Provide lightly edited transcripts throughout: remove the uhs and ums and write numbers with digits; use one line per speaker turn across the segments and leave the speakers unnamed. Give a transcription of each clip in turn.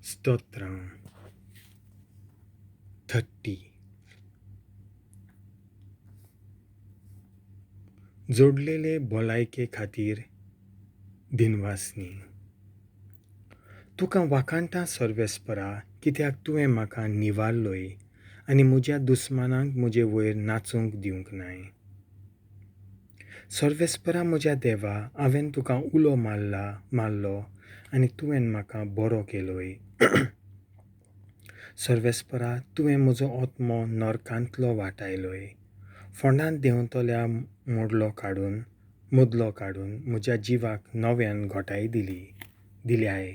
स्तोत्रां. 30. जोडलेले भलायके खातीर दिनवासनी. तुका वाखाणटा सर्वेस्परा, कित्याक तुवें म्हाका निवारलोय आनी म्हज्या दुस्मानांक म्हजे वयर नाचूंक दिवंक नाय. सर्वेस्परा म्हज्या देवा, हांवें तुका उलो मारलो आनी तुवें म्हाका बरो केलोय. सर्वेस्परा, तुवें म्हजो आत्मो नरकांतलो वाटायलोय. फोंडांत देंवतल्या मदलो काडून म्हज्या जिवाक नव्यान घटाय दिल्याय.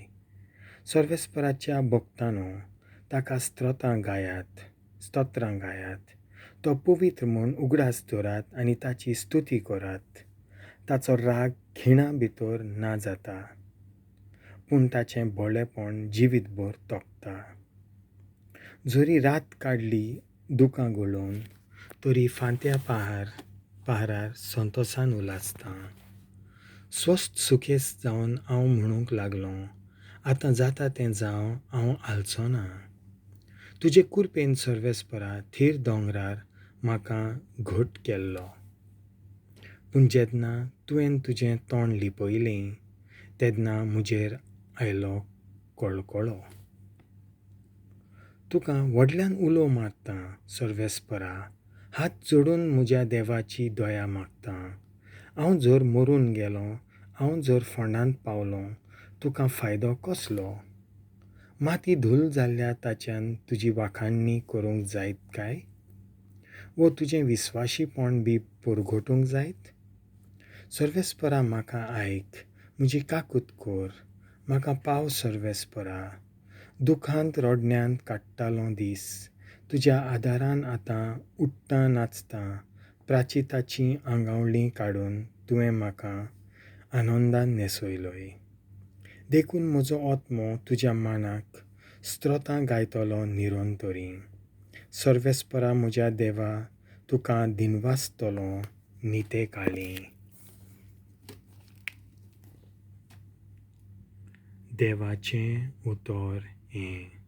सर्वेस्पराच्या भक्तानो, ताका स्तोत्रां गायात. तो पवित्र म्हूण उगडास दवरात आनी ताची स्तुती करात. ताचो राग खिणा भितर ना जाता, पूण ताचें बरेपण जिवीतभर तगता. जरी रात काडली दुकां गळोवन, तरी फांत्या पहारार संतोसान उलासता. स्वस्थ सुखेस्त जावन हांव म्हणूंक लागलों, आतां जाता तें जावं, हांव हालचो ना. तुजे कुरपेन सर्वेस्परा थीर दोंगरार म्हाका घट केल्लो. पूण जेन्ना तुवें तुजें तोंड लिपयलें, तेन्ना म्हजेर आयलो कळकळो. तुका व्हडल्यान उलो मारता सर्वेस्परा, हात जोडून म्हज्या देवाची दया मागता. हांव जर मरून गेलो, हांव जर फोंडांत पावलो, तुका फायदो कसलो? माती धूल जाल्ल्या ताच्यान तुजी वाखाणणी करूंक जायत काय? वो तुजें विस्वाशीपण बी परगटूंक जायत? सर्वेस्परा म्हाका आयक, म्हजी काकूत कर, म्हाका पाव सर्वेस्परा. दुखांत रडण्यांत काडटालो दीस, तुज्या आदारान आतां उडटा नाचता. प्राचिताची आंगावळी काडून तुवें म्हाका आनंदान न्हेसयलोय. देखून म्हजो आत्मो तुज्या मानाक स्तोत्रां गायतलो निरंतरी. सर्वेस्परा म्हज्या देवा, तुका दिनवासतलो निते काळी. देवाचें उतर हें.